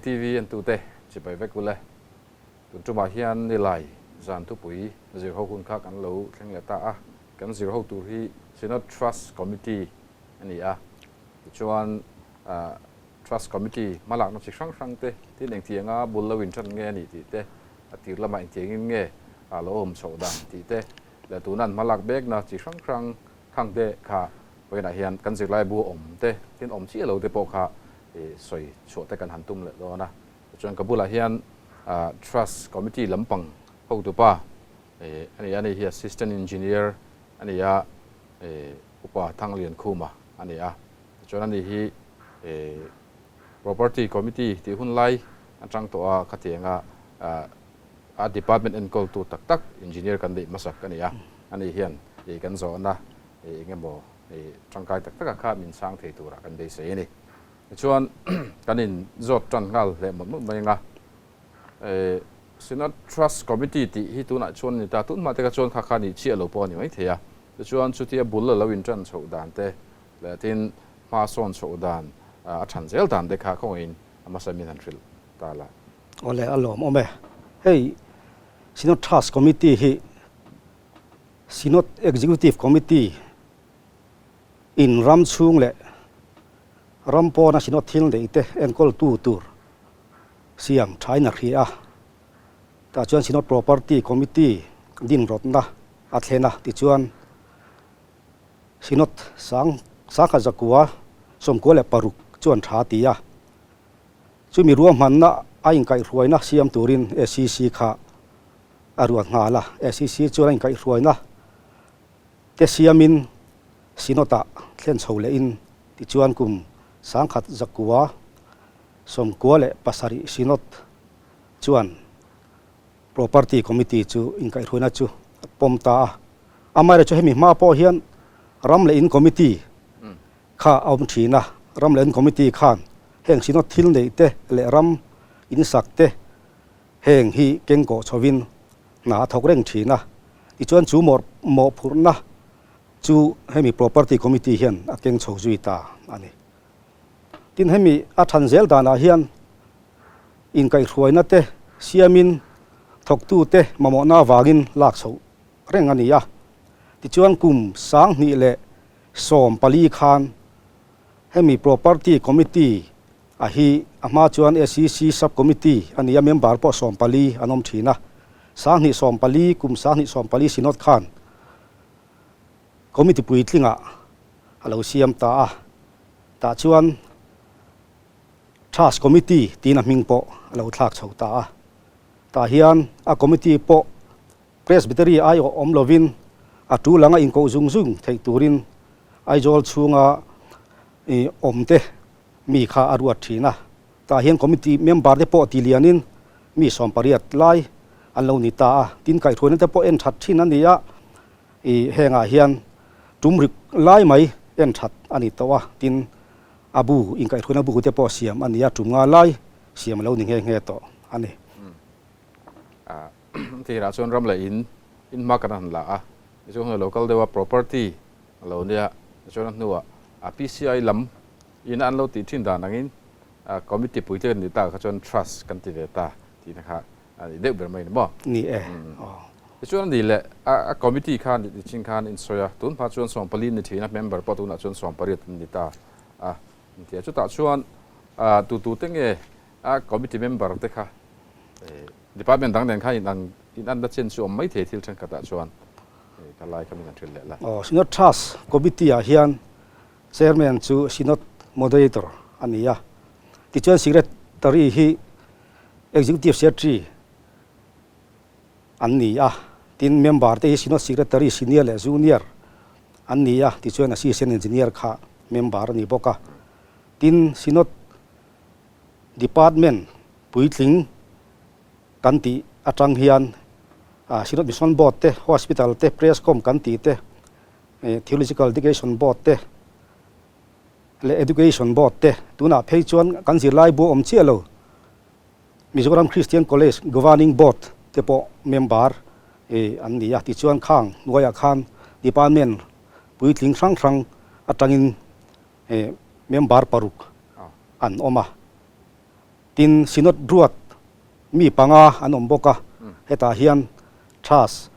TV entute chibai vek ule. Tun tumah hian nilai zan thupui zir ho hun kha kan lo thleng leh ta a. Kan zir ho tur hi Synod Trust Committee a ni a. Tichuan Trust Committee hmalakna chi hrang hrang te tin engtianga bul lo intan nge a nih tih te, a tir lamah engtiangin nge a lo awm chhoh dan tih te leh tuna an hmalak bekna chi hrang hrang khang te kha vawiinah hian kan zirlaibu awm te tin awm chiah lo te pawh kha sawi chhuah te kan han tum leh dawn a. Tichuan ka bulah hian Trust Committee lampang hotupa a ni a, ani hi Assistant Engineer a ni a, Upa Thangliankhuma a ni a. Tichuan ani hi Property Committee tih hun lai atang tawh a khatianga a department enkawltu tak tak engineer kan neih hmasak a ni a, ani hian kan zawhna eng emaw tangkai tak taka kha min chhang thei turah kan beisei a ni. Tichuan kan in zawt tan nghal hle mawlh mawlh mai ang a, Synod Trust Committee tih hi tunah chuan a ni ta, tun hma te kha chuan kha kha nih chiah lo pawh a ni maithei a, tichuan chutia bul a lo intan chhoh dan te leh tin hma sawn chhoh dan a than zel dan te kha khawngaihin a hmasa min han hrilh ta la. Awle a lawm awm e. Hei Synod Trust Committee hi Synod Executive Committee in ram chhung leh ram pawna Synod thil neih te enkawltu tur siam thain a hria a. Tah chuan Synod Property Committee din rawtna a thlen a, tichuan Synod sang sangkhat zakua sawmkua leh paruk chuan tha a ti a. Chumi ruahmanna a inkaihhruaina siam turin SEC kha a ruat nghal a. SEC chuan a inkaihhruaina te siamin Synod-ah thlen chho lehin tichuan kum sangkhat zakua sawmkua leh pasarih Synod chuan Property Committee chu inkaihhruaina chu a pawm ta a. Amaherawhchu hemi hma pawh hian Ram leh In Committee kha a awm thin a. Ram leh In Committee khan heng Synod thil neih te leh ram in sak te heng hi keng kawh chhovin hna a thawk reng thin a. Tichuan chu mawhphurhna chu hemi Property Committee hian a keng chho zui ta a ni. Tin hemi a than zel danah hian inkaihhruaina te siamin thawktute mamawhna avangin lak chhoh reng a ni a. Tichuan kum sanghnih leh 14 khan hemi Property Committee a hi a hma chuan SEC Sub Committee a ni a, member pawh 14 an awm thin a. 2014 kum 2014 Synod khan Committee puitlingah a lo siam ta a, tah chuan Trust Committee tiin a hming pawh a lo thlak chho ta a. Tah hian a committee pawh Presbytery aiawh awm lovin a tul anga inkoh zung zung theih turin Aizawl chhunga awmte mi kha a ruat thin a. Tah hian committee member te pawh ti lianin mi 18 lai an lo ni ta a. Tin kaihhruaina te pawh en that thin a ni a. I hengah hian tum rik lai mai en that a ni tawh a, tin a bu inkaihhruaina bu te pawh siam a ni a, tum nga lai siam a lo ni nghe nghe tawh a ni. Tirah chuan ram leh in in hma kan han la a, tichuan hun a lo kal deuh a, property a lo nia, tichuan a hnuah a PCI lam in an lo tih thin dan angin committee puite kan nih takah kha chuan trust kan ti ve ta tihna kha A ni deuh ber mai ni maw? Ni e. Aw. Tichuan a ni leh a committee khan ni chin khan in sawi a, tun hma chuan 14 ni thin a, member pawh tunah chuan 18 an ni ta a ni ti a. Chutah chuan tu tu te nge a committee member te kha department dang nen khan in ang in anna chen chu awm mai thei thil thenkhatah chuan ka lai kha min han hrilh leh la. Aw, Synod Trust Committee ah hian Chairman chu Synod Moderator a ni a, tichuan Secretary hi Executive Secretary an ni a, tin member te hi Synod Secretary Senior leh Junior an ni a, tichuan Assistant Engineer kha member a ni bawk a. Tin Synod Department puitling kan tih atang hian Synod Mission Board te, Hospital te, Presscom kan tih te, Theological Education Board te leh Education Board te tunah phei chuan kan zirlai bu awm chiah lo Mizoram Christian College Governing Board te pawh member an ni a, tichuan khang hnuaiah khan department puitling hrang hrang atangin member paruk an awm a. Tin, Synod ruat mi panga an awm bawk a, hetah hian Trust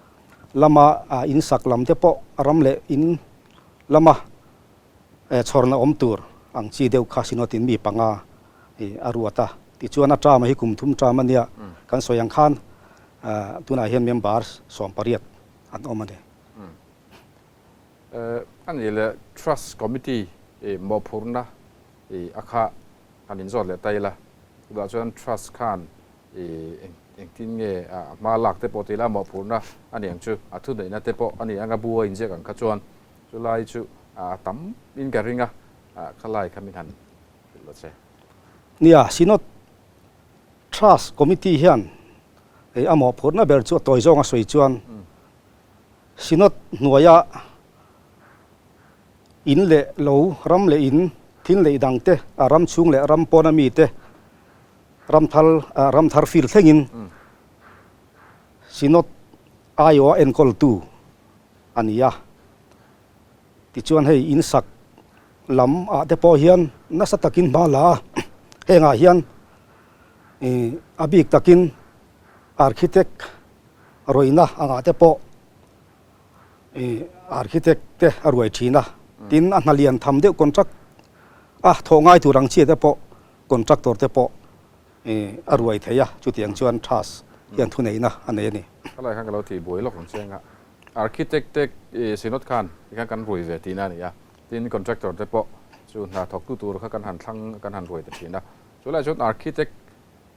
lama in sak lam te pawh ram leh in lama chhawrna awm tur ang chi deuh kha Synod in mi panga a ruat a. Tichuan a term hi kum thum term a nia, kan sawi ang khan tunah hian member 18 an awm a ni. A nih leh Trust Committee mawhphurhna a kha han inzawt leh ta ila, chutah chuan Trust khan engtin nge a hma lak te pawh ti ila a mawhphurhna a ni ang chu, a thuneihna te pawh a ni ang a bu a inziak ang kha chuan chulai chu a tam in ka ring a, khalai kha min han hrilh lo che. Nia, Synod Trust Committee hian a mawhphurhna ber chu a tawi zawng a sawi chuan Synod hnuaia in leh lo, ram leh in, thil neih dang te, a ram chhung leh ram pawna mi te, ram thal, ram thar fir thlengin Synod aiawha enkawltu a ni a. Tichuan hei in sak lam ah te pawh hian nasa takin hma la a, hengah hian a bik takin architect rawihna angah te pawh architect te a ruai thin a, tin a hna lian tham deuh contract a thawh ngai tur ang chiah te pawh contractor te pawh a ruai thei a, chutiang chuan trust hian thuneihna a nei a ni. Helai khan ka lo tih buai lawk ang che anga architect te synod khan tikhan kan ruai ve tihna a ni a, tin contractor te pawh chu hna thawktu tur kha kan han thlang kan han ruai ta thin a, chulaiah chuan architect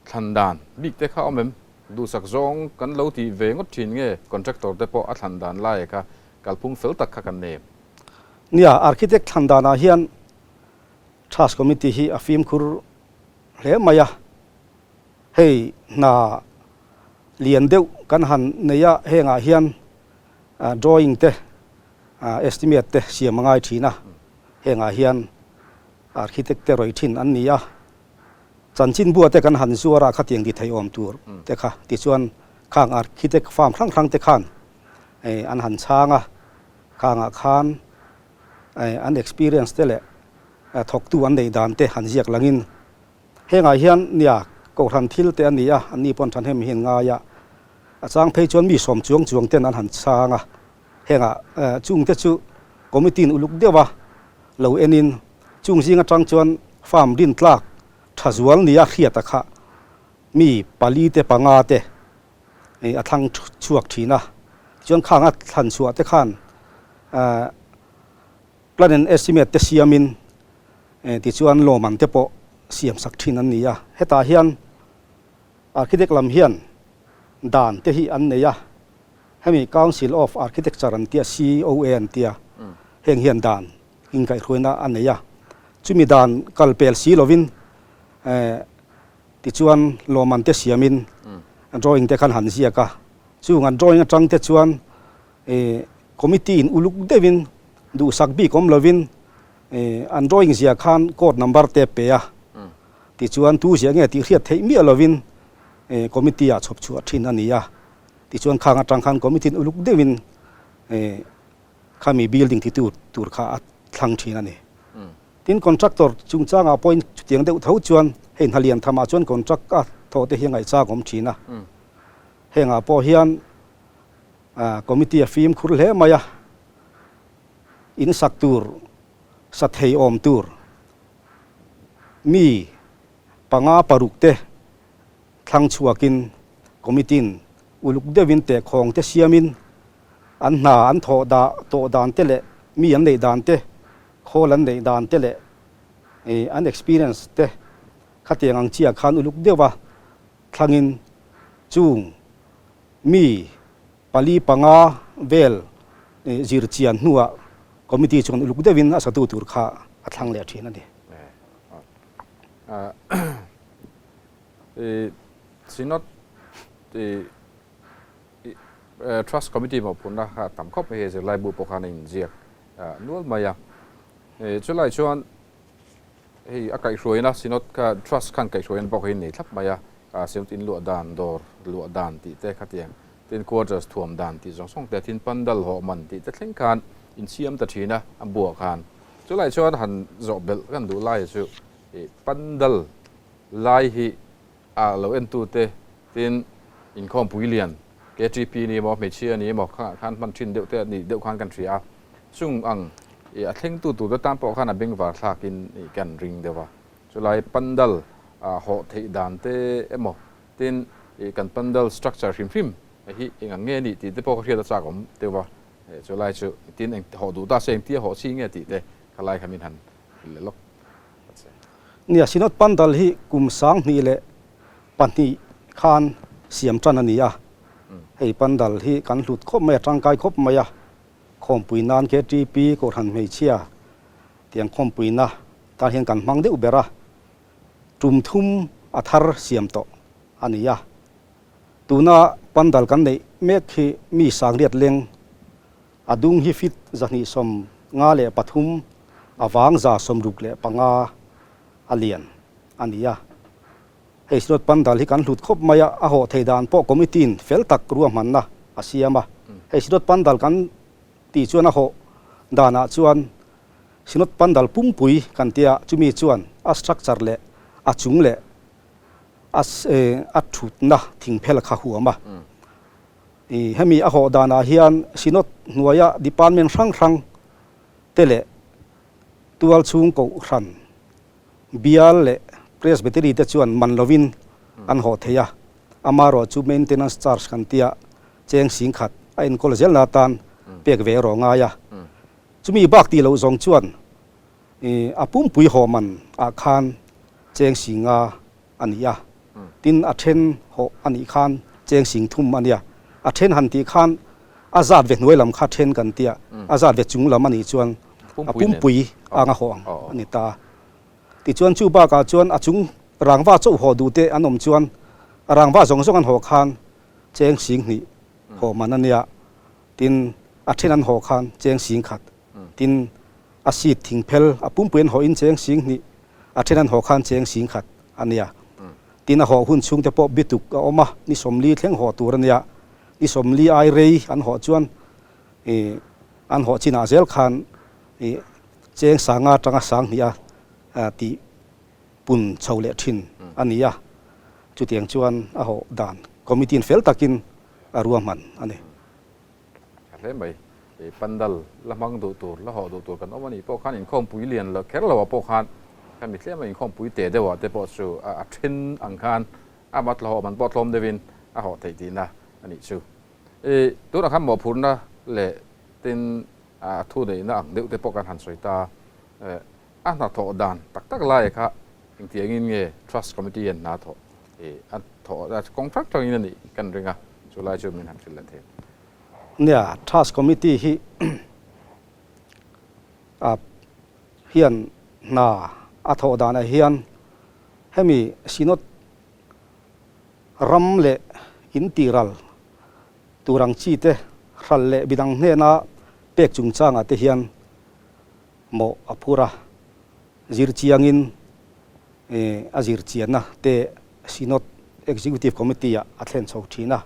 Thlan dan bik te kha awm em? Duhsak zawng kan lo tih ve ngawt thin nge contractor te pawh a thlan dan lai kha kalphung fel tak kha kan nei em? Nia, architect thlan danah hian Trust Committee hi a fimkhur hle mai a, hei hna lian deuh kan han nei a, hengah hian drawing te, estimate te siam a ngai thin a, hengah hian architect te rawih thin an ni a. Chanchinbua te kan han zuar a khatiang ti thei awm tur te kha tichuan khang architect firm hrang hrang te khan an han chhang a, khangah khan an experience te leh thawktu an neih dan te han ziak langin hengah hian nia kohhran thil te a ni a, anni pawn thahnem hi an ngai a, a chang phei chuan mi sawm chuang chuang ten an han chhang a, hengah chung te chu committee in uluk deuh a lo enin Chung zing atang chuan farm rin tlak tha zual nia hriata kha mi pali te panga te a thlang chhuak thin a. Tichuan khang a thlan chhuah te khan plan and estimate te siamin tichuan lawmman te pawh siam sak thin an ni a. Hetah hian architect lam hian dan te hi an nei a, hemi Council of Architecture an tia, COA an tia, heng hian dan inkaihhruaina a nei a, chumi dan kal pel si lovin tichuan lawmman te siamin drawing te khan han ziak a, chung an drawing atang te chuan committee in uluk deuhin duhsak bik awm lovin an drawing zia khan code number te pe a, tichuan tu ziah nge tih hriat theih miah lovin committee ah chhawp chhuah thin a ni a, tichuan khang atang khan committee in uluk deuhin Khami building ti tur tur kha a thlang thin a ni. Tin, contractor chungchangah pawhin chutiang deuh tho chuan hei hna lian thamah chuan contract a thawh te hi a ngaihchak awm thin a. Hengah pawh hian committee a fimkhur hle mai a, in sak tur, sa thei awm tur mi panga paruk te thlang chhuakin committee-in uluk deuhin tehkhawng te siamin An hna an thawh dah tawh dan te leh mi an neih dan te, khawl an neih dan te leh an experience te khatiang ang chiah khan uluk deuh a thlangin chung mi pali panga vel zir chian hnuah committee chuan uluk deuhin a satu tur kha a thlang leh thin a ni. Synod Trust Committee mawhphurhna kha a tam khawp mai hei zirlai bu pawh khan a inziak nual mai a. Chulai chuan hei a kaihhruaina Synod kha Trust khan kaihhruaina pawh kha in nei thlap mai a, Synod in luah dan, dawr luah dan tih te khatiang, tin quarters thuam dan tih zawng zawng te, tin pandal hawh man tih te thleng khan insiam ta thin a, a buah khan. Chulai chuan han zawh belh kan duh laia chu pandal lai hi. A lo entute tin inkhawmpui lian KTP ni emaw hmeichhia ni emaw khangah khan hman thin deuh te a nih deuh khan kan hria a, chung ang ih a thlengtu tur te tan pawh khan a bengvar thlakin ih kan ring deuh a. Chulai pandal ah hawh theih dan te emaw tin ih kan pandal structure hrim hrim hi eng ang nge nih tih te pawh ka hriat a chak awm deuh a, chulai chu tin eng hawh duh ta se engtia hawh chi nge tih te khalai kha min han hrilh leh lawk. Nia, Synod Pandal hi kum 2002 khan siam tan a ni a. Hei Pandal hi kan hlut khawp mai a, tangkai khawp mai a. Khawmpui nan KTP, Kohhran Hmeichhia tiang khawmpuina tan hian kan hmang deuh ber a. Tum thum a thar siam tawh a ni a. Tuna Pandal kan neih mek hi mi sangriat leng A dung hi fit 253, a vang 65 a lian a ni a. Hei Synod Pandal hi kan hlut khawp mai a, a hawh thei dan pawh Committee-in fel tak ruahmanna a siam a. Hei Synod Pandal kan tih chuan a hawh danah chuan Synod Pandal pumpui kan tia, chumi chuan a structure leh a chung leh a a thutna thingphel kha huam a. I hemi a hawh danah hian Synod hnuaia department hrang hrang te leh tual chhung kohhran, bial leh presbytery te chuan man lovin an hawh thei a, amaherawh chu maintenance charge kan tia cheng 10,000 a enkawl zelna atan pek ve erawh a ngai a. Chumi bak tih loh zawng chuan a pumpui hawh man ah khan cheng 5,000 a ni a, tin a then hawh a nih khan cheng 30,000 a nia, a then han tih khan a zat ve hnuai lam kha then kan tia, a zat ve chung lam a nih chuan a pumpui anga hawh ang a ni ta. Tichuan chu bakah chuan a chung rangva chauh hawh duh te an awm chuan a rangva zawng zawng an hawh khan cheng 2,000 hawh man a nia, tin a then an hawh khan cheng 10,000, tin a seat thingphel a pumpui an hawhin cheng 2,000, a then an haw khan cheng 10,000 a nia. Tin a hawh hun chhungte pawh bituk a awm a, ni 40 thleng hawh tur a nia. Ni 40 ai rei an hawh chuan ih an hawh chinah zel khan ih cheng 5,000 atanga 2,000 a tih pun chho leh thin a ni a. Chutiang chuan a hawh dan committee in fel takin a ruahman a ni. Tha hle mai. I pandal la hmang duh tur, la hawh duh tur kan awm a nih pawh khan inkhawmpui lian lo kher lo ah pawh khan khami tlema inkhawmpui teh deuh ah te pawh chu a then ang khan ama tlahawh man pawh tlawm deuhin a hawh theih tihna a nih chu. I tunah khan mawhphurhna leh tin a thu neihna ang deuh te pawh kan han sawi ta. A hnathawh dan tak tak lai kha engtiangin nge Trust Committee hian hna thawh i a thawh a kawng hrang hrangin a nih kan ring a, chu lai chu min han hrilh leh thei. Nia, Trust Committee hi a hian hna a thawh danah hian hemi Synod ram leh in tihral tur ang chi te hral leh midang hnena pek chungchangah te hian mawh a phur a, zir chiangin a zir chianna te Synod Executive Committee ah a thlen chho thin a.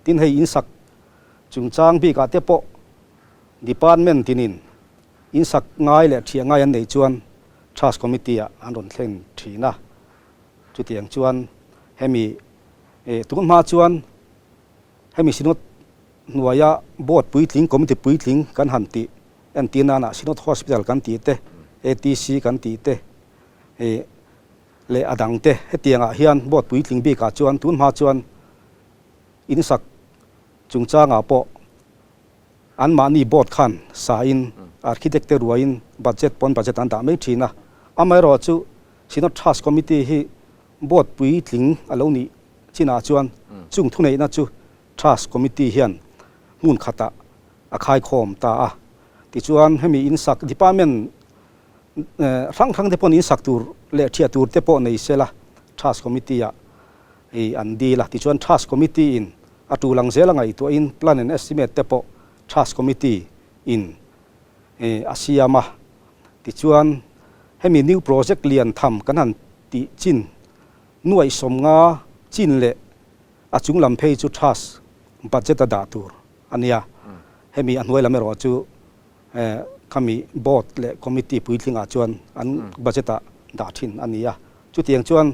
Tin hei insak chungchang bikah te pawh Department tinin insak ngai leh thiah ngai an neih chuan Trust Committee ah an rawn thlen thin a. Chutiang chuan hemi tun hma chuan hemi Synod hnuaia Board puitling, Committee puitling kan han tih Entir nana Synod Hospital kan tih te, ATC kan tih te ih leh a dang te hetiangah hian board puitling bikah chuan tun hma chuan insak chungchangah pawh anmahni board khan sain architect te ruaiin budget pawn budget an dah mai thin a. Amaherawhchu chu Synod Trust Committee hi board puitling a lo nih chinah chuan chung thuneihna chu Trust Committee hian hmun khatah a khaikhawm ta a. Tichuan hemi insak department hrang hrang te pawhin insak tur leh thiah tur te pawh nei sela Trust Committee ah i an dil a. Tichuan Trust Committee in a tul ang zel a ngaihtuahin plan and estimate te pawh Trust Committee in a siam a. Tichuan hemi new project lian tham kan han tih chin nuaih 50 chin leh a chung lam phei chu Trust budget a dah tur a nia. Hemi a hnuai lam erawh chu khami board leh committee puitlingah chuan an budget ah dah thin a ni a. Chutiang chuan.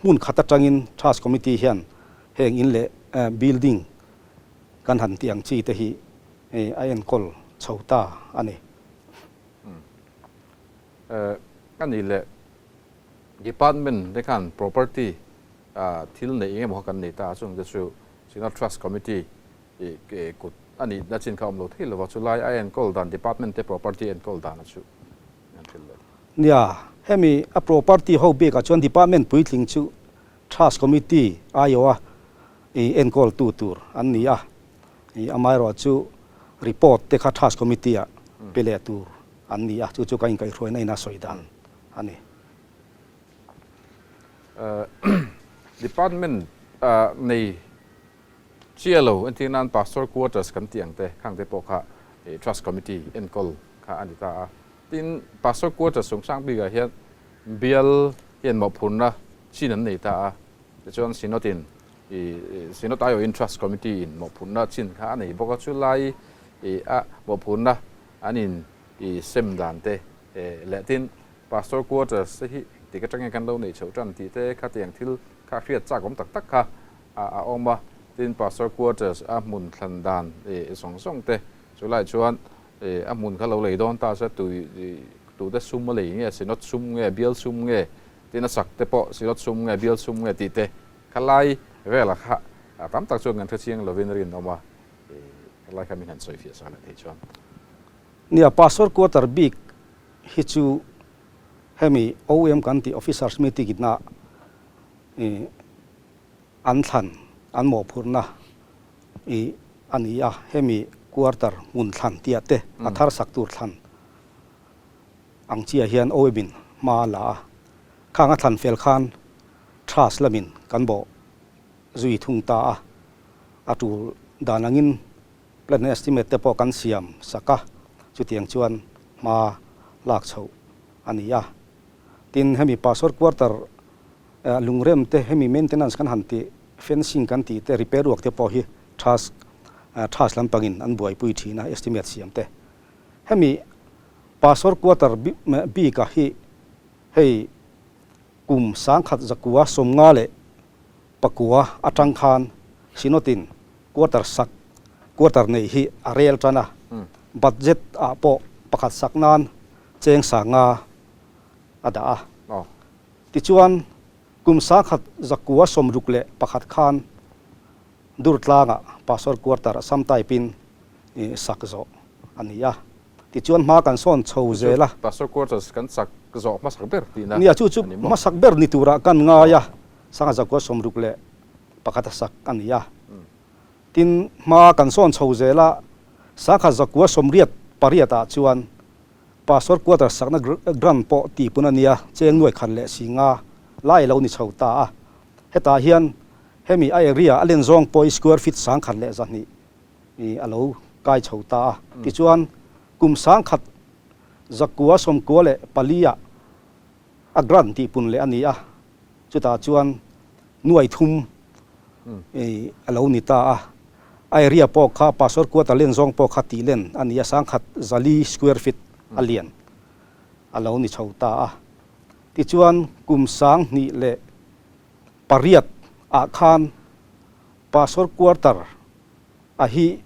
Hmun khat atangin Trust Committee hian heng in leh building kan han tih ang chi te hi a enkawl chho ta a ni. A nih leh Department te khan property thil neih eng emaw kha kan nei ta a, chung te chu Synod Trust Committee kut a nih na chin kha a awm lo thei lo va, chulai a enkawl dan Department te property enkawl dan a chu an hrilh leh. Nia, hemi a property ho bikah chuan Department puitling chu Trust Committee aiawha enkawltu tur an ni a, amaherawh chu report te kha Trust Committee ah pe leh tur an ni a, chu chu ka inkaihhruaina in a sawi dan a ni. Department nei chiah lo entir nan Pastor Quarters kan tih ang te khang te pawh kha Trust Committee enkawl kha a ni ta a. Tin, Pastor Quarters chungchang bikah hian bial hian mawhphurhna chin an nei ta a, tichuan Synod in Synod aiawhin Trust Committee in mawhphurhna chin kha a nei bawk a, chulai a mawhphurhna an in sem dan te leh tin Pastor Quarters te hi engtik atangin kan lo neih chhoh tan tih te khatiang thil kha hriat chak awm tak tak kha a awm a, tin Pastor Quarters a hmun thlan dan zawng zawng te chulai chuan a hmun kha lo lei dawn ta se tui tute sum a lei nge Synod sum nge bial sum nge tin a sak te pawh Synod sum nge bial sum nge tih te khalai velah kha tam tak chuan kan hrechiang lovin rinawm a, khalai kha min han sawi fiah sa leh thei chuan. Nia, Pastor Quarter bik hi chu hemi OM kan tih Officers Meeting ina an thlan, an mawhphurhna i a ni a, hemi quarter hmun thlan tia te a thar sak tur thlan ang chiah hian OM in hma a la a, khang a thlan fel khan Trust lamin kan bawh zui thung ta a, a tul dan angin plan estimate te pawh kan siam sak a, chutiang chuan hma lak chhoh a ni a. Tin, hemi Pastor Quarter lungrem te, hemi maintenance kan han tih, fencing kan tih te, repair work te pawh hi Trust Trust lampangin an buaipui thin a, estimate siam te. Hemi Pastor Quarter bik-a hi hei kum 1954 atang khan Synod-in quarter sak, quarter neih hi a rel tan a, budget ah pawh pakhat sak nan cheng 500 a dah a. Tichuan, kum 1961 khan Durtlangah Pastor Quarter sam type-in sak zawh a ni a. Tichuan, hma kan sawn chho zel a. Pastor Quarters kan sak zawh hmasak ber tihna a ni maw? Nia, chu chu hmasak ber ni turah kan ngai a, 1961 a sak a ni a. Tin, hma kan sawn chho zel a, 1988 ah chuan Pastor quarter sakna grant pawh tihpun a nia, cheng 1,500 lai a lo ni chho ta a. Hetah hian hemi a area a len zawng pawh hi square feet 1,200 a lo kai chho ta a. Tichuan, kum 1994 ah a grant tihpun leh a ni a, chutah chuan 300,000 a lo ni ta a. A area pawh kha Pastor quarter len zawng pawh kha tih len a ni a, 1,400 square feet a lian a lo ni chho ta a. Tichuan kum 2008 ah khan Pastor quarter a hi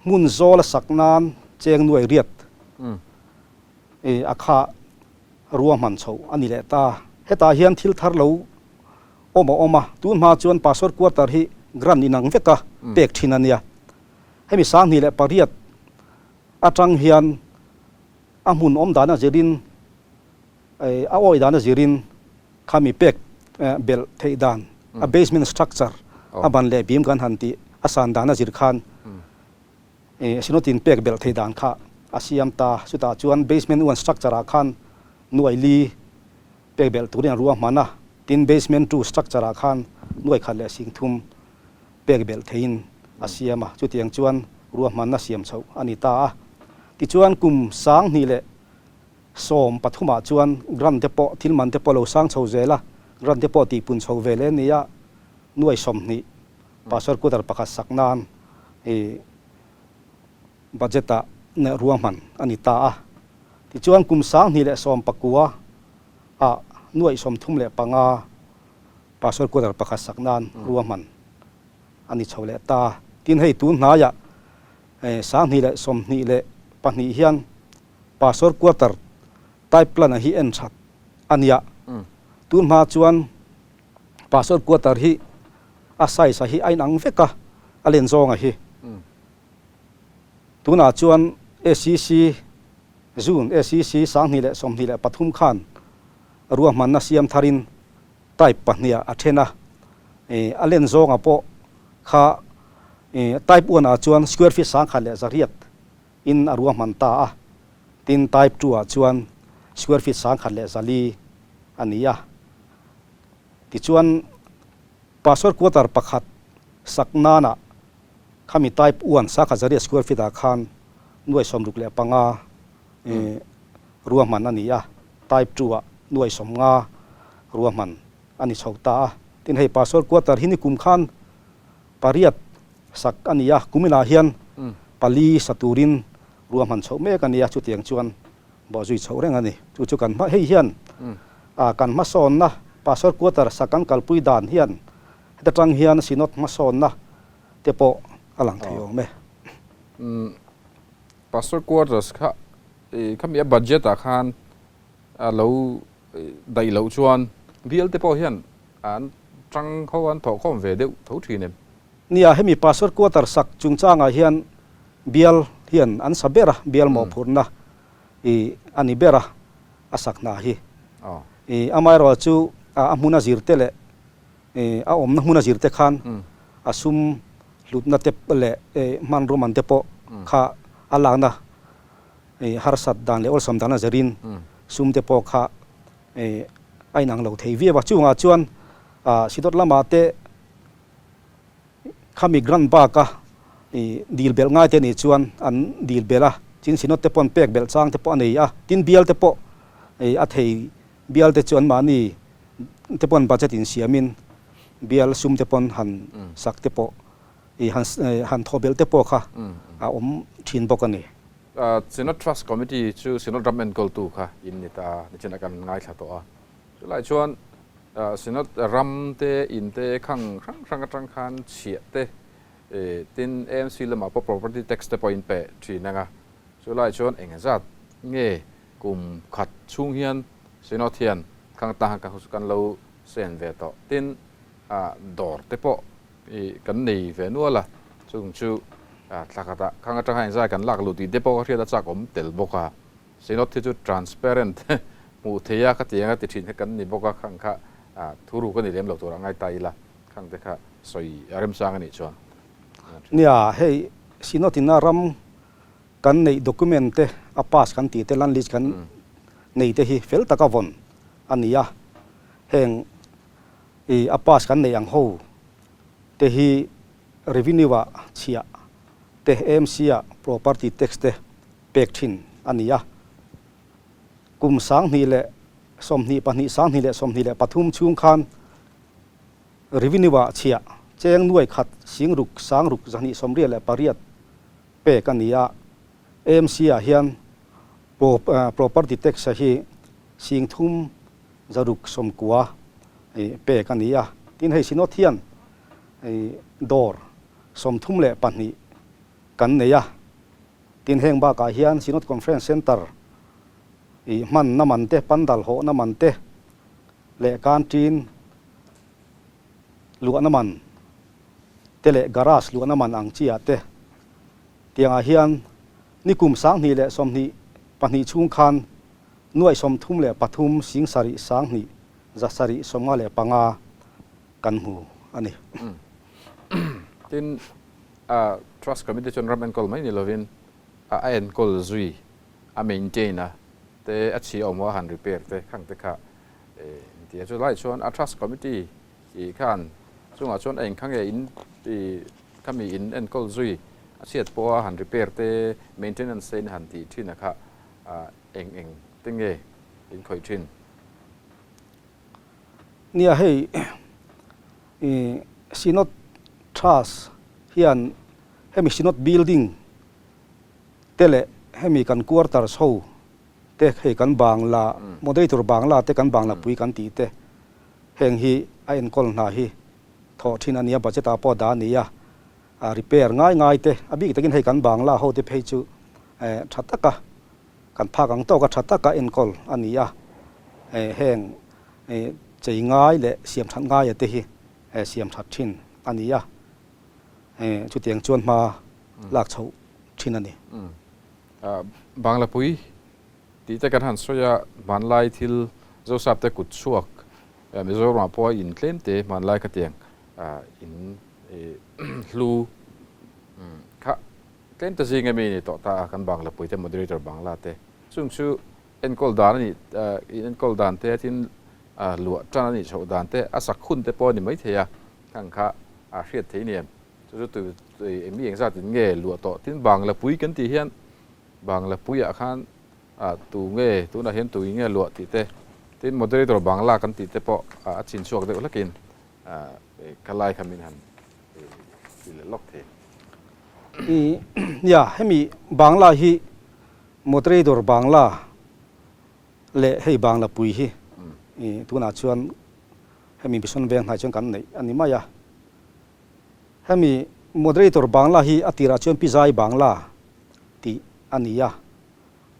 hmun zawl a sak nan cheng 800,000 a kha ruahman chho a ni leh ta. Hetah hian thil thar lo awm a awm a, tun hma chuan Pastor quarter hi grant inang veka pek thin a nia. Hemi 2008 atang hian a hmun awm dan a zirin, a awi dan a zirin khami pek belh theih dan, a basement structure a ban leh bim kan han tih a san dan a zir khan Synod-in pek belh theih dan kha a siam ta. Chutah chuan basement one structure ah khan 4,000 pek belh turin a ruahman a, tin basement two structure ah khan 1,300 pek belh theihin a siam a, chutiang chuan ruahmanna siam chhoh a ni ta a. Tichuan kum 2013 ah chuan grant te pawh thil man te pawh lo sang chho zel a, grant te pawh tihpun chho ve leh a ni a, 20,000 Pastor quarter pakhat sak nan i budget ah ruahman a ni ta a. Tichuan kum 2019 ah 35,000. Pastor quarter pakhat sak nan ruahman a ni chho leh ta. Tin hei tun hnaiah 2022 hian Pastor quarter type plan a hi en that a nia. Tun hma chuan Pastor quarter hi a size a hi a inang vek a, a len zawng a hi. Tunah chuan SEC June SEC 2023 khan ruahmanna siam tharin type pahniha a then a, a len zawnga pawh kha type one ah chuan square feet 1100 in a ruahman ta a, tin type two ah chuan square feet 1400 a ni a. Tichuan Pastor quarter pakhat sak nana Khami type one 1100 square feet ah khan 65 ruahman a ni a, type two ah 50 ruahman a ni chho ta a. Tin hei Pastor quarter hi nikum khan pariat sak a ni a, kuminah hian pali sa turin ruahman chhoh mek a ni a, chutiang chuan bawhzui chhoh reng a ni. Chu chu kan hma hei hian kan hmasawnna Pastor quarter sak kan kalpui dan hian heta tang hian Synod hmasawnna te pawh a lang thei awm e. Pastor quarters kha khami a budget ah khan a lo daih loh chuan bial te pawh hian an tang ho an thawhkhawm ve deuh tho thin em? Nia, hemi Pastor quarter sak chungchangah hian bial hian an sa ber a, bial mawhphurhna i a ni ber a, a sak hna hi. I amaherawhchu a hmuna zir te leh A awmna hmun a zir te khan a sum hlutna te leh hmanraw man te pawh kha a lakna harsat dan leh awlsam dan a zirin sum te pawh kha a inang lo thei viau a. Chungah chuan Sidawt lamah te khami grant baka dil belh ngai te nih chuan an dil belh a, tin Synod te pawh an pek belh chang te pawh a nei a, tin bial te pawh a thei Bial te chu anmahni te pawn budget in siamin bial sum te pawn han sak te pawh i han han thawh belh te pawh kha a awm thin bawk a ni. Synod Trust Committee chu Synod ram enkawltu kha in ni ta a, nichin a kan ngaithla tawh a. Chulai chuan Synod ram te in te khang hrang hrang atang khan chhiah te tin AMC lamah pawh property tax te pawh in pe thin ang a. Chulai chuan eng zat nge Kum khat chhung hian Synod hian khang ta ka kan lo sen ve tawh. Tin, dawr te pawh i kan nei ve nual a, chung chu thla khatah khang atanga engzai kan lak luh tih te pawh ka hriat a chak awm tel bawk a. Synod hi chu transparent hmuh theih a khatiang a ti thin kha kan ni bawk a, khang kha thu ruk a ni lem lo tur a ngai ta ila, khang te kha sawi a remchang a nih chuan. Nia, hei Synod in a ram Kan neih document te a pass kan tih te land list kan nei te hi fel taka vawn a ni a, heng i a pass kan neih ang ho te hi revenue ah chhiah te AMC ah property tax te pek thin a ni a. Kum 2022 2023 chhung khan revenue ah chhiah cheng nuai khat sing ruk sang ruk 228 pek a ni a, AMC ah hian property tax a hi 30 690 pek a ni a, tin hei Synod hian dawr 32 kan nei a, tin heng bakah hian Synod Conference Centre hmanna man te, pandal hawhna man te leh canteen luahna man te leh garage luahna man ang chi ah te tiangah hian nikum 2022 chhung khan 33 7 2 755 kan hmu a ni. Tin, Trust Committee chuan ram enkawl mai ni lovin a enkawl zui, a maintain a te, a chhia awm a han repair te khang te kha Ti a chulai chuan a Trust Committee tih khan chungah chuan a engkha nge in tih khami in enkawl zui a chhiat pawha han repair te maintenance te in han tih thin a kha eng eng te nge in khawih thin? Nia hei i Synod Trust hian hemi Synod Building te leh hemi kan quarters ho te hei kan bangla moderator bangla te kan bangla pui kan tih te heng hi a enkawl hna hi thawh thin a nia, budget ah pawh dah a ni a, repair ngai ngai te, a bik takin hei kan Bangla ho te phei chu tha taka kan phak ang tawka tha taka enkawl a ni a, heng chei ngai leh siam that ngaia te hi siam that thin a ni a, chutiang chuan hma lak chhoh thin a ni. Banglapui tih te kan han sawi a, hmanlai thil Zosap te kut chhuak Mizoramah pawh a in tlem te hmanlai khatiang in hlu kha tlem te zing ami ni tawh ta a, kan Banglapui te moderator Bangla te chung chu enkawl dan a nih in enkawl dan te tin luah tan a nih chhoh dan te a sak hun te pawh a ni maithei a, khang kha a hriat thei ni em? Chu chu tui mi engzat in nge luah tawh? Tin Banglapui kan tih hian Banglapuiah khan tu nge tunah hian tu in nge luah tih te, tin moderator Bangla kan tih te pawh a chin chhuak deuh hlakin ka lai kha min han ti leh lawk thei. Nia, hemi Bangla hi moderator Bangla leh hei Banglapui hi tunah chuan hemi Mission Veng hnai chuan kan neih a ni mai a. Hemi moderator Bangla hi a tirah chuan Pi Zai Bangla tih a ni a,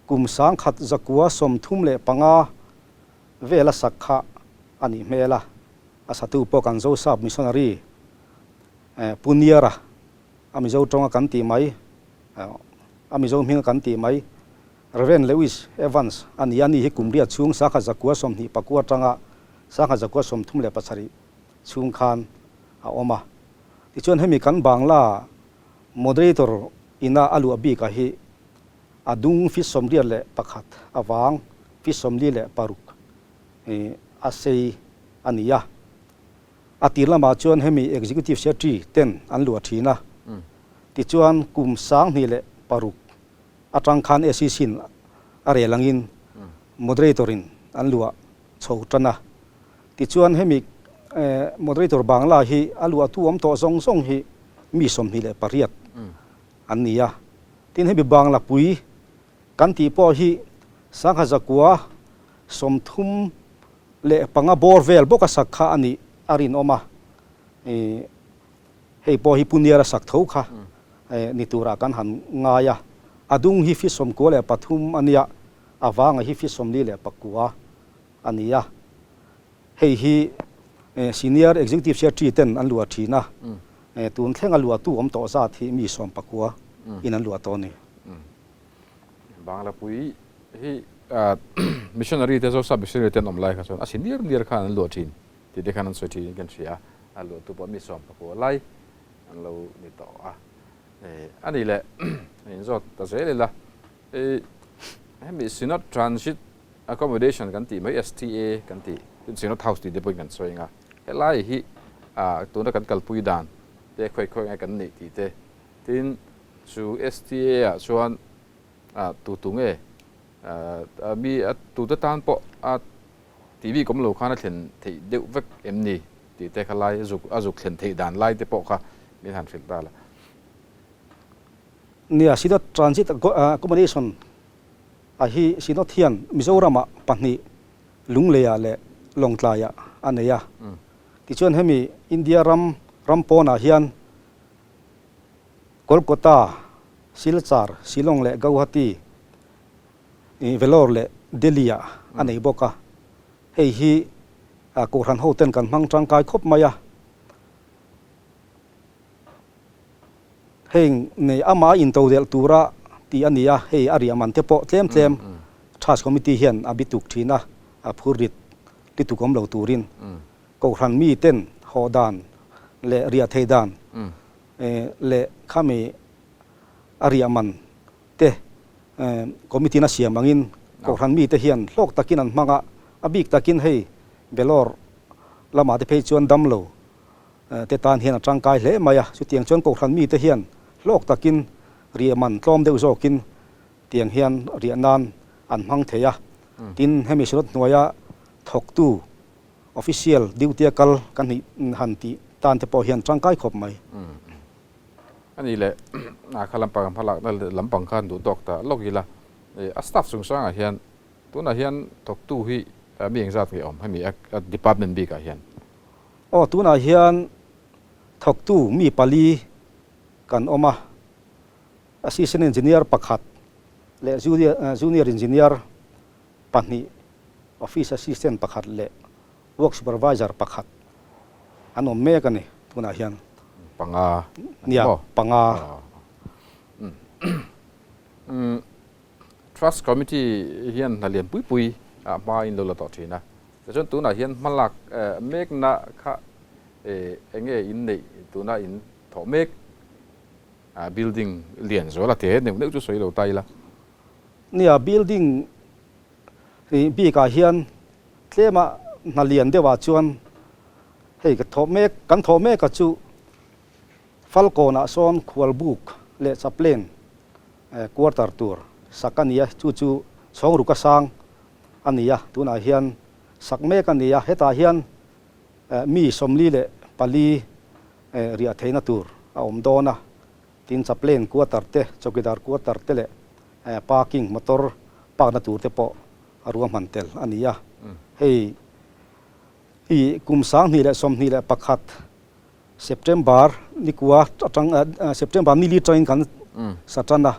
kum sangkhat zakua 35 vela sak kha a nih hmel a, a satu pawh kan Zosap missionary Pu Niara, a Mizo tawnga kan tih mai, a Mizo hminga kan tih mai Rev. Lewis Evans a ni a, ni hi kum riat chhung 1929 atanga 1937 chhung khan a awm a. Tichuan hemi kan Bangla moderator ina a luah bik ah hi a dung feet 81 a vang feet 46 a sei a ni a. A tir lamah chuan hemi executive secretary ten an luah thin a. Tichuan kum 2006 atang khan SEC in a rel angin moderator in an luah chho tan a. Tichuan hemi moderator Bangla hi a luahtu awm tawh zawng zawng hi mi 28 an ni a. Tin hemi Bangla pui kan tih pawh hi 1935 bawr vel bawk a sak kha a nih a rinawm a. Hei pawh hi Puniar a sak tho kha ni turah kan han ngai a. A dung hi feet 93 a nia, a vanga hi feet 49 a ni a. Hei hi Senior Executive Secretary ten an luah thin a, tun thlenga luahtu awm tawh zat hi mi 19 in an luah tawh a ni. Banglapui hi Missionary te Zosa Missionary te an awm lai kha chuan a si niar niar khan an luah thin tih te khan an sawi thin in kan hria a, a luahtu pawh mi 19 lai an lo ni tawh a. A nih leh in zawt ta zel ila, hemi Synod Transit Accommodation kan tih mai, STA kan tih, tin Synod House tih te pawhin kan sawi ang a, helai hi tuna kan kalpui dan te khawi khawi nge kan neih tih te, tin chu STA ah chuan tu tu nge mi tu te tan pawh a tih bik awm lo khan a thlen theih deuh vek em ni tih te kha lai a zuk thlen theih dan lai te pawh kha min han hrilh ta la. Nia, Synod Transit Accommodation A hi Synod hian Mizoramah pahnih Lungleiah leh Lawngtlaiah a nei a. Tichuan hemi India ram ram pawnah hian Kolkata, Silchar, Shillong leh Gauhati, Vellore leh Delhi-ah a nei bawk a. Hei hi Kohhran hoten kan hmang tangkai khawp mai a. Heng nei ama intodelh tura tih a ni a, hei a riah man te pawh tlem tlem Trust Committee hian a bituk thin a, a phur rit lutuk awm lo turin Kohhran mi ten haw dan leh riah thei dan leh khami a riah man te Committee in a siam angin Kohhran mi te hian hlawk takin an hmang a, a bik takin hei Vellore lamah te phei chuan damlo te tan hian a tangkai hle mai a, chutiang chuan Kohhran mite hian hlawk takin riah man tlawm deuh zawkin tiang hian riah nan an hmang thei a, tin hemi Synod hnuaia thawktu official duty a kal kan hnih han tih tan te pawh hian tangkai khawp mai. A nih leh a kha lampang hmalakna leh lampang khan duh tawk ta lawk ila, a staff chungchangah hian tunah hian thawktu hi mi engzat nge awm hemi a department bikah hian? Aw, tunah hian thawktu mi pali kan awm a, Assistant Engineer pakhat leh Junior Engineer pahnih, Office Assistant pakhat leh Work Supervisor pakhat an awm mek a ni tunah hian. Panga a ni Nia, maw? panga. Trust Committee hian hna lian pui pui ah hma in lo la tawh thin a, tichuan tunah hian hmalak mekna kha eng nge in neih tuna in thawh mek building lian zual a te neuh neuh chu sawi lo ta ila. Nia, building bikah hian tlema hna lian deuhah chuan hei ka thawh mek, kan thawh meka chu Falkawnah sawn khualbuk leh chaplain quarter tur sak a ni a, chu chu chhawngruka sang a ni a, tunah hian sak mek a ni a, hetah hian mi 44 riah theihna tur a awm dawn a, tin chaplain quarter te, chawkidar quarter te leh parking motor park na tur te pawh a ruahman tel a ni a, hei hi kum 2021 September nikua atang September nili atangin kan sa tan a,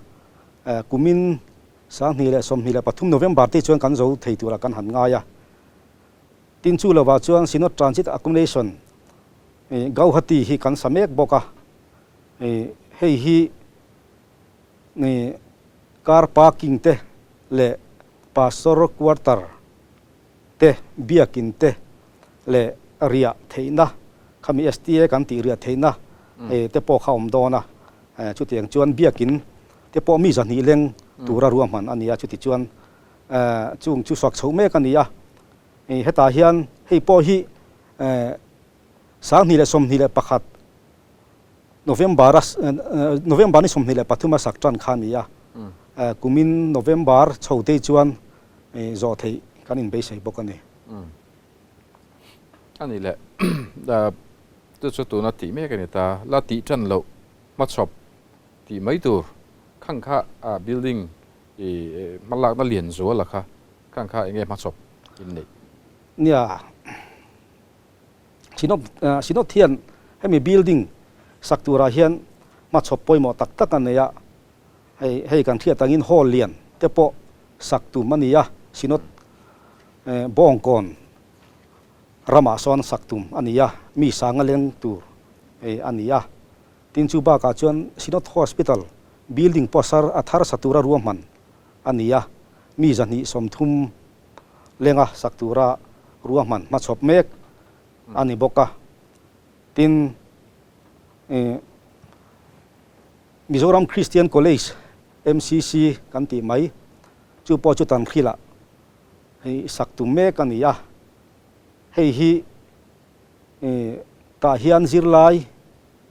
kumin 2023 November te chuan kan zo thei turah kan han ngai a. Tin chu lovah chuan Synod Transit Accommodation Gauhati hi kan sa mek bawk a, hei hi car parking te leh pastor quarter te, biakin te leh riah theihna, khami STA kan tih riah theihna te pawh kha a awm dawn a. Chutiang chuan biakin te pawh mi 200 leng tura ruahman a ni a, chuti chuan chung chu suak chhoh mek a ni a. Hetah hian hei pawh hi 2021 November a November ni 23 a sak tan kha a ni a, kumin November chho te chuan zawh theih kan inbeisei bawk a ni. A ni le, chu chu tuna tih mek a ni ta, la tih tan loh hmachhawp tih mai tur khang kha building hmalakna lian zual a kha, khang kha enge hmachhawp in neih? Nia. Synod Synod hian hemi building sak turah hian hmachhawp pawimawh tak tak a nei a, hei hei kan hriat angin hall lian te pawh sak tum a ni a, Synod Bawngkawn ramah sawn sak tum a ni a, mi sanga leng tur a ni a. Tin chu bakah chuan Synod Hospital building pawh sar a thar sa tura ruahman a ni a, mi 230 lenga sak tura ruahman hmachhawp mek a ni bawk a. Tin, Mizoram Christian College, MCC, kan tih mai chu pawh chu Tanhrilah hei sak tum mek a ni a. Hei hi tah hian zirlai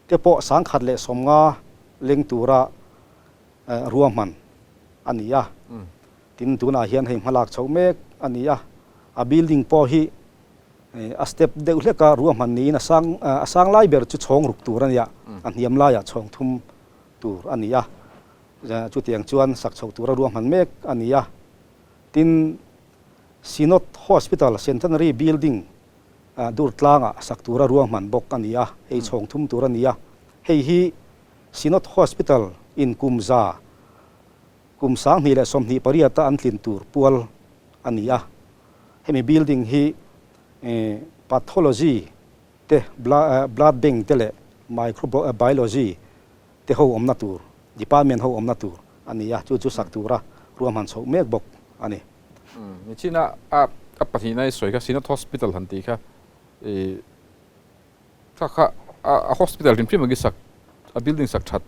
te pawh 150 leng tura ruahman a ni a. Tin, tunah hian hei hmalak chhoh mek a ni a, a building pawh hi a step deuh hleka ruahman niin a sang a sang lai ber chu chhawng ruk tur a ni a, a hniam laiah chhawng thum tur a ni a, chutiang chuan sak chhoh tura ruahman mek a ni a. Tin, Synod Hospital Centenary Building Durtlangah sak tura ruahman bawk a ni a, hei chhawng thum tur a ni a. Hei hi Synod Hospital in kum za Kum 2028 a an tlin tur pual a ni a. Hemi building hi Pathology te, Blood Bank te leh Microbiology te ho awmna tur, Department ho awmna tur a ni a, chu chu sak tura ruahman chhoh mek bawk a ni. Nichina a pahnihna i sawi kha Synod Hospital han tih kha i Kha kha a hospital hrim hrim ang i sak a building sak that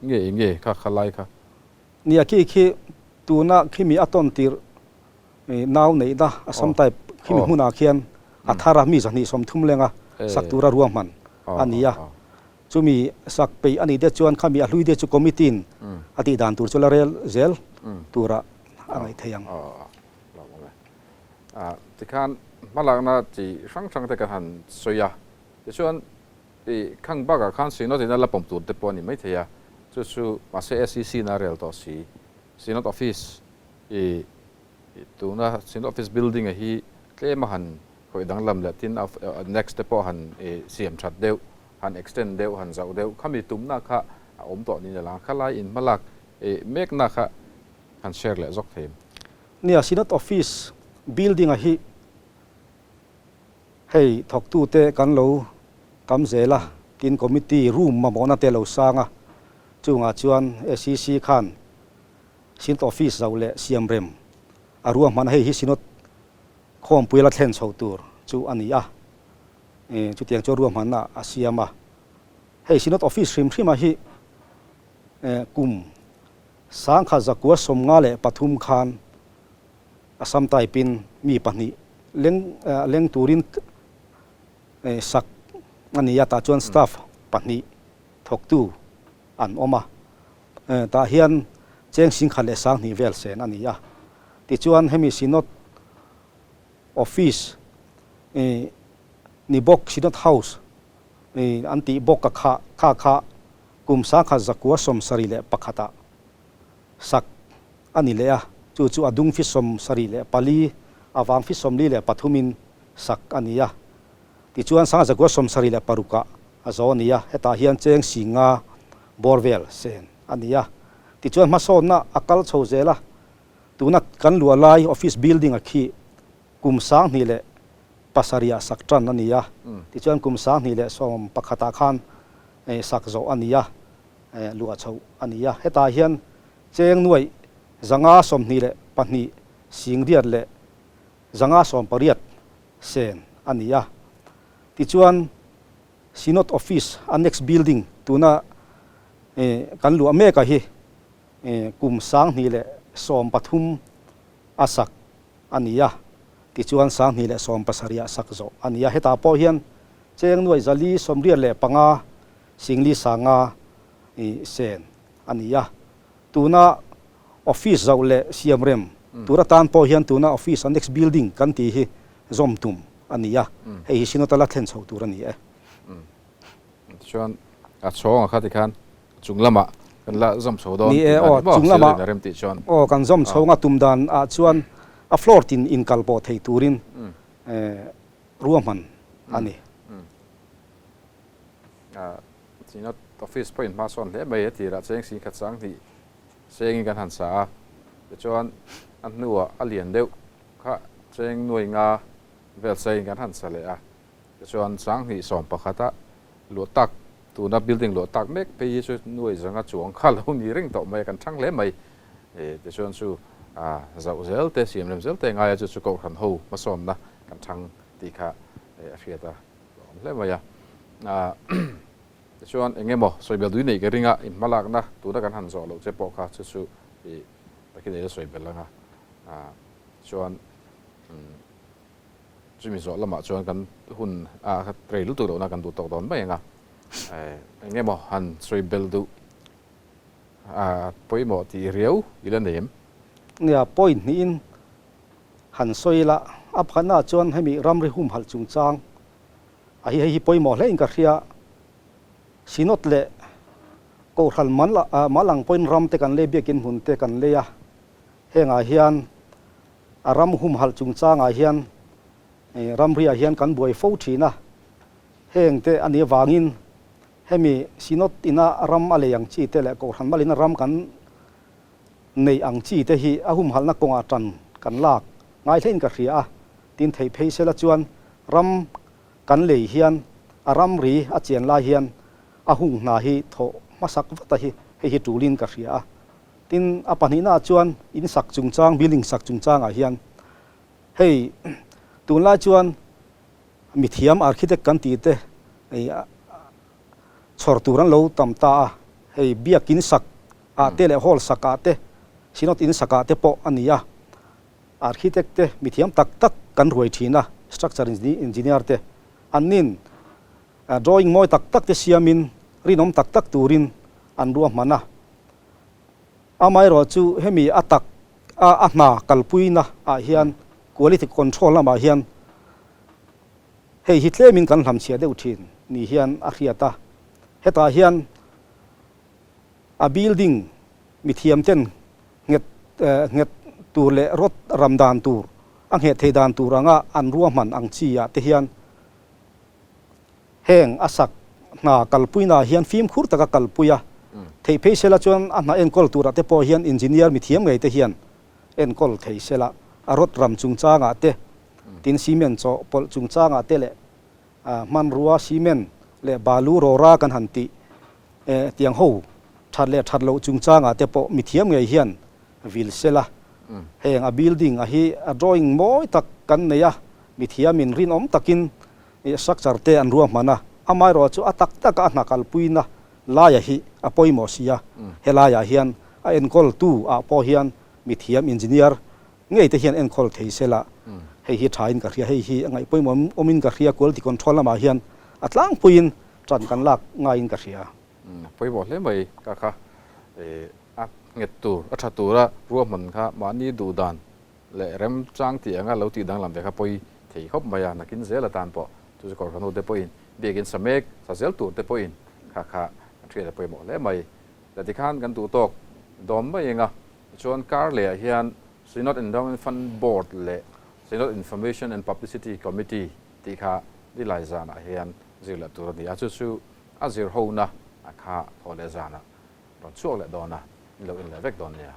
nge eng nge kha kha lai kha. Nia khi khi tuna khimi a tawn tir nau neihna Assam type khimi hmunah khian a thar a mi 230 lenga sak tura ruahman a ni a. Chumi sak peih a nih te chuan khami a hlui te chu committee in a tih dan tur chu la rel zel tura a ngaih theih ang. Tikhan hmalakna chi hrang hrang te kan han sawi a, tichuan ih khang bakah khan Synod in a la pawm tur te pawh a ni maithei a, chu chu mahse SEC in a rel tawh si. Synod Office ih tuna Synod Office building a hi tlem a han. Khawih danglam leh tin a annex te pawh han siam that deuh, han extend deuh, han zauh deuh khami tumna kha a awm tawh niin a lang a. Khalai inhmalak mekna kha han share leh zawk thei em? Nia, Synod Office building a hi hei thawktute kan lo tam zel a, tin committee room mamawhna te lo sang a, chungah chuan SEC khan Synod Office zauh leh siamrem a ruahman a, hei hi Synod Khawmpui la thlen chho tur chu a ni a, chutiang chu ruahmanna a siam a. Hei Synod Office hrim hrima hi kum 1953 khan Assam type-in mi pahnih leng leng turin sak a ni a, tah chuan staff pahnih thawktu an awm a. Tah hian cheng 10,200 vel sen a ni a. Tichuan hemi Synod Office ni bawk Synod House an tih bawk a kha kha kha kum 1971 ah sak a ni leh a, chu chu a dung fi 74, a vang fi 43 in sak a ni a. Tichuan 1976 ah a zo a ni a, hetah hian cheng 50 bawr vel sen a ni a. Tichuan hmasawnna a kal chho zel a, tuna kan luah lai office building a khi kum 2007 ah sak tan a ni a, tichuan kum 2011 ah khan sak zawh a ni a, luah chho a ni a. Hetah hian cheng nuaih 522 singriat leh 518 sen a ni a. Tichuan Synod Office Annex Building tuna kan luah mek a hi kum 2013 a sak a ni a, tichuan 2017 ah sak zawh a ni a. Hetah pawh hian cheng nuaih 485 singli sanga sen a ni a. Tuna office zauh leh siamrem tur atan pawh hian tuna office annex building kan tih hi zawm tum a ni a, hei hi Synod a la thlen chho tur a ni e. Tichuan a chhawng a kha tikhan chung lamah kan la zawm chho dawn tih a ni maw? Chung lamah aw kan zawm chho nga tum dan ah chuan a floor tin inkal pawh thei turin ruahman a ni. Synod office pawhin hma sawn hle mai a tirah cheng singkhat 2000 sengin kan han sa a, tichuan a hnuah a lian deuh kha cheng nuai nga vel sengin kan han sa leh a, tichuan 2011 a luah tak tuna building luah tak mek phei hi chu nuai zanga chuang kha lo ni reng tawh mai a, kan thang hle mai. Tichuan chu zauh zel te siam rem zel te ngaia chu chu Kohhran ho hmasawnna kan thang tih kha a hriat a. Awm hle mai a. Tichuan eng emaw sawibel dui neih ka ring a, in hmalakna tuna kan han zawh loh che pawh kha chu chu i takin ei la sawibel ang a. Tichuan chumi zawh lamah chuan kan hun a rei lutuk lohna kan duh tawk dawn mai ang a. Eng emaw han sawibel duh pawimawh tih riau i la nei em? Nia, point hnihin Han sawi ila, a pakhatnaah chuan hemi ramri humhalh chungchang a hi hei hi pawimawh hle in ka hria. Synod leh Kohhran mal ang pawhin ram te kan lei, biakin hmun te kan lei a, hengah hian a ram humhalh chungchangah hian ramriah hian kan buai fo thin a, heng te a nih avangin hemi Synod ina ram a lei ang chi te leh Kohhran malina ram kan Nei ang chi te hi a humhalhna kawngah tan kan lak ngai hlein ka hria a, tin theih phei sela chuan ram kan lei hian a ramri a chian lai hian a hung hna hi thawh hmasak vat a hi hei hi tulin ka hria a. Tin a pahnihnaah chuan in sak chungchang building sak chungchangah hian hei tunlai chuan mithiam architect kan tih te chhawr tur an lo tam ta a, hei biakin sak ah te leh hall sak ah te, synod in sak ah te pawh a ni a, architect te mithiam tak tak kan ruai thin a, structure engineer te an nin drawing mawi tak tak te siamin rinawm tak tak turin an ruahman a, amaherawh chu hemi a tak a a hna kalpuina ah hian quality control lamah hian Hei hi tlemin kan hlamchhiah deuh thin ni hian a hriat a, hetah hian a building mithiam ten nghet nghet tur leh rawt ram dan tur a ngheh thei dan tur anga an ruahman ang chi ah te hian heng a sak hna kalpuina ah hian fimkhur taka kalpui a theih phei sela chuan a hna enkawl turah te pawh hian engineer mithiam ngei te hian enkawl thei sela a rawt ram chungchangah te tin cement chaw pawlh chungchangah te leh hmanrua cement leh balu rawra kan han tih tiang ho that leh that loh chungchangah te pawh mithiam ngei hian vil sela heng a building a hi a drawing mawi tak kan nei a, mithiamin rinawm takin structure te an ruahman a, amaherawh chu a tak taka a hna kalpuina laia hi a pawimawh si a, helaiah hian a enkawltu ah pawh hian mithiam engineer ngei te hian enkawl thei sela hei hi thain ka hria, hei hi a ngaihpawimawh awmin ka hria, quality control lamah hian a tlangpuiin tan kan lak ngaiin ka hria. A pawimawh hle mai ka kha a nghet tur, a tha tura ruahman kha mahni duh dan leh remchang tih anga lo tih danglam ve kha pawi thei khawp mai a, nakin zel atan pawh chu chu Kohhran ho te pawhin biakin sa mek, sa zel tur te pawhin kha kha kan hriat a pawimawh hle mai. Leh tikhan kan duh tawk dawn mai eng a, tichuan kar lehah hian Synod Endowment Fund Board leh Synod Information and Publicity Committee tih kha nilai zanah hian zir leh tur a ni a, chu chu a zir hona a kha thaw leh zanah rawn chhuak leh dawn a, in lo en leh vek dawn nia.